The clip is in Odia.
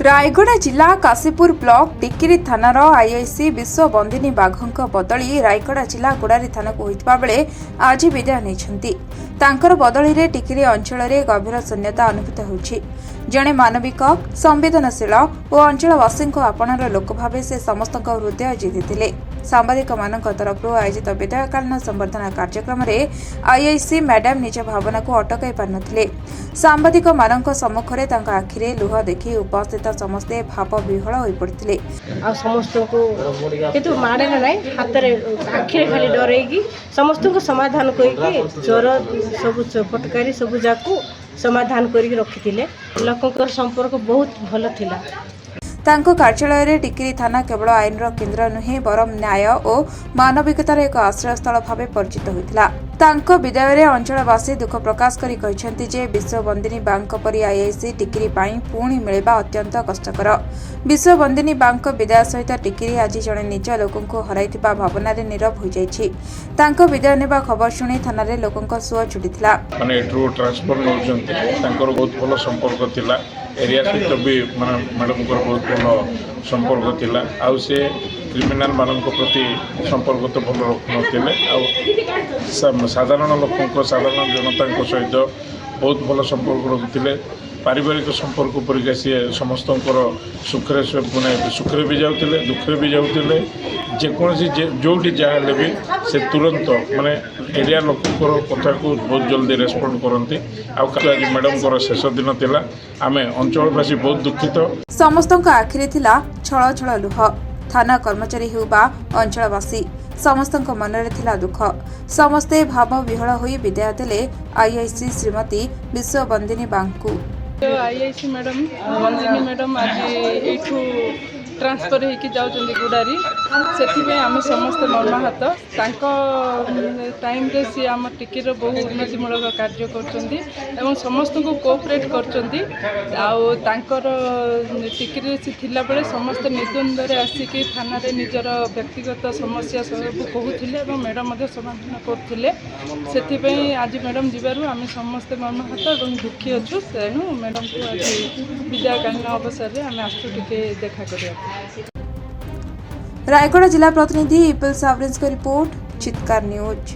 ରାୟଗଡ଼ା ଜିଲ୍ଲା କାଶୀପୁର ବ୍ଲକ ଟିକିରି ଥାନାର ଆଇଆଇସି ବିଶ୍ୱବନ୍ଦିନୀ ବାଘଙ୍କ ବଦଳି ରାୟଗଡ଼ା ଜିଲ୍ଲା ଗୁଡ଼ାରୀ ଥାନାକୁ ହୋଇଥିବା ବେଳେ ଆଜି ବିଦାୟ ନେଇଛନ୍ତି। ତାଙ୍କର ବଦଳିରେ ଟିକିରି ଅଞ୍ଚଳରେ ଗଭୀର ଶୂନ୍ୟତା ଅନୁଭୂତ ହେଉଛି। ଜଣେ ମାନବିକ, ସମ୍ବେଦନଶୀଳ ଓ ଅଞ୍ଚଳବାସୀଙ୍କ ଆପଣାର ଲୋକ ଭାବେ ସେ ସମସ୍ତଙ୍କ ହୃଦୟ ଜିତିଥିଲେ। ସାମ୍ବାଦିକମାନଙ୍କ ତରଫରୁ ଆୟୋଜିତ ବିଦାୟକାଳୀନ ସମ୍ବର୍ଦ୍ଧନା କାର୍ଯ୍ୟକ୍ରମରେ ଆଇଆଇସି ମ୍ୟାଡାମ ନିଜ ଭାବନାକୁ ଅଟକାଇ ପାରିନଥିଲେ। ସାମ୍ବାଦିକମାନଙ୍କ ସମ୍ମୁଖରେ ତାଙ୍କ ଆଖିରେ ଲୁହ ଦେଖି ଉପସ୍ଥିତ ସମସ୍ତେ ଭାବ ବିହ୍ୱଳ ହୋଇପଡ଼ିଥିଲେ। ଆଉ ସମସ୍ତଙ୍କୁ କିନ୍ତୁ ମାଡ଼ରେ ନାହିଁ, ହାତରେ ଆଖିରେ ଖାଲି ଡରେଇକି ସମସ୍ତଙ୍କୁ ସମାଧାନ କରିକି ଚୋର ସବୁ ଫଟକାରୀ ସବୁ ଯାକୁ ସମାଧାନ କରିକି ରଖିଥିଲେ। ଲୋକଙ୍କର ସମ୍ପର୍କ ବହୁତ ଭଲ ଥିଲା। ତାଙ୍କ କାର୍ଯ୍ୟାଳୟରେ ଟିକିରି ଥାନା କେବଳ ଆଇନର କେନ୍ଦ୍ର ନୁହେଁ, ବରଂ ନ୍ୟାୟ ଓ ମାନବିକତାର ଏକ ଆଶ୍ରୟସ୍ଥଳ ଭାବେ ପରିଚିତ ହୋଇଥିଲା। ତାଙ୍କ ବିଦାୟରେ ଅଞ୍ଚଳବାସୀ ଦୁଃଖ ପ୍ରକାଶ କରି କହିଛନ୍ତି ଯେ ବିଶ୍ୱବନ୍ଦିନୀ ବାଗଙ୍କ ପରି ଆଇଆଇସି ଟିକିରି ପାଇଁ ପୁଣି ମିଳିବା ଅତ୍ୟନ୍ତ କଷ୍ଟକର। ବିଶ୍ୱବନ୍ଦିନୀ ବାଗଙ୍କ ବିଦାୟ ସହିତ ଟିକିରି ଆଜି ଜଣେ ନିଜ ଲୋକଙ୍କୁ ହରାଇଥିବା ଭାବନାରେ ନୀରବ ହୋଇଯାଇଛି। ତାଙ୍କ ବିଦାୟ ନେବା ଖବର ଶୁଣି ଥାନାରେ ଲୋକଙ୍କ ସୁଅ ଛୁଟିଥିଲା। ମାନେ ଏଠୁ ଟ୍ରାନ୍ସଫର୍ ନେଉଛନ୍ତି। ତାଙ୍କର ବହୁତ ଭଲ ସମ୍ପର୍କ ଥିଲା ଏରିଆ ସହିତ ବି। ମାନେ ମ୍ୟାଡ଼ାମଙ୍କର ବହୁତ ଭଲ ସମ୍ପର୍କ ଥିଲା। ଆଉ ସେ କ୍ରିମିନାଲମାନଙ୍କ ପ୍ରତି ସମ୍ପର୍କ ତ ଭଲ ରଖୁନଥିଲେ, ଆଉ ସାଧାରଣ ଲୋକଙ୍କ, ସାଧାରଣ ଜନତାଙ୍କ ସହିତ ବହୁତ ଭଲ ସମ୍ପର୍କ ରଖୁଥିଲେ। ପାରିବାରିକ ସମ୍ପର୍କ ପରିକା ସିଏ ସମସ୍ତଙ୍କର ସୁଖରେ ମାନେ ସୁଖରେ ବି ଯାଉଥିଲେ, ଦୁଃଖରେ ବି ଯାଉଥିଲେ। ଯେକୌଣସି ଯେଉଁଠି ଯାହା ହେଲେ ବି ସେ ତୁରନ୍ତ ମାନେ ଏରିଆ ଲୋକଙ୍କର କଥାକୁ ବହୁତ ଜଲ୍ଦି ରେସ୍ପଣ୍ଡ କରନ୍ତି। ଆଉ ଆଜି ମ୍ୟାଡ଼ାମଙ୍କର ଶେଷ ଦିନ ଥିଲା। ଆମେ ଅଞ୍ଚଳବାସୀ ବହୁତ ଦୁଃଖିତ। ସମସ୍ତଙ୍କ ଆଖିରେ ଥିଲା ଛଳ ଛଳ ଲୁହ। ଥାନା କର୍ମଚାରୀ ହେଉ ବା ଅଞ୍ଚଳବାସୀ, ସମସ୍ତଙ୍କ ମନରେ ଥିଲା ଦୁଃଖ। ସମସ୍ତେ ଭାବ ବିହ୍ୱଳ ହୋଇ ବିଦାୟ ଦେଲେ ଆଇଆଇସି ଶ୍ରୀମତୀ ବିଶ୍ୱବନ୍ଦିନୀ ବାଗଙ୍କୁ। ଆଇଆଇସି ମ୍ୟାଡ଼ାମ୍ ବନ୍ଦିନୀ ମ୍ୟାଡ଼ାମ୍ ଆଜି ଏଇଠୁ ଟ୍ରାନ୍ସଫର୍ ହେଇକି ଯାଉଛନ୍ତି ଗୁଡ଼ାରୀ। ସେଥିପାଇଁ ଆମେ ସମସ୍ତେ ମର୍ମାହତ। ତାଙ୍କ ଟାଇମ୍ରେ ସିଏ ଆମ ଟିକିର ବହୁ ଉନ୍ନତିମୂଳକ କାର୍ଯ୍ୟ କରୁଛନ୍ତି ଏବଂ ସମସ୍ତଙ୍କୁ କୋଅପରେଟ୍ କରୁଛନ୍ତି। ଆଉ ତାଙ୍କର ଟିକିରେ ସେ ଥିଲାବେଳେ ସମସ୍ତେ ନିର୍ଦ୍ୱନ୍ଦ୍ୱରେ ଆସିକି ଥାନାରେ ନିଜର ବ୍ୟକ୍ତିଗତ ସମସ୍ୟା ସବୁ କହୁଥିଲେ ଏବଂ ମ୍ୟାଡ଼ାମ୍ ମଧ୍ୟ ସମାଧାନ କରୁଥିଲେ। ସେଥିପାଇଁ ଆଜି ମ୍ୟାଡ଼ାମ୍ ଯିବାରୁ ଆମେ ସମସ୍ତେ ମର୍ମାହତ ଏବଂ ଦୁଃଖୀ ଅଛୁ। ତେଣୁ ମ୍ୟାଡ଼ାମ୍କୁ ଆଜି ବିଦାୟକାଳୀନ ଅବସରରେ ଆମେ ଆସିଛୁ ଟିକେ ଦେଖା କରିବାକୁ। ରାୟଗଡ଼ା ଜିଲ୍ଲା ପ୍ରତିନିଧି ଇପିଲ ସାବରିନ୍ସଙ୍କ ରିପୋର୍ଟ, ଚିତ୍କାର ନ୍ୟୁଜ୍।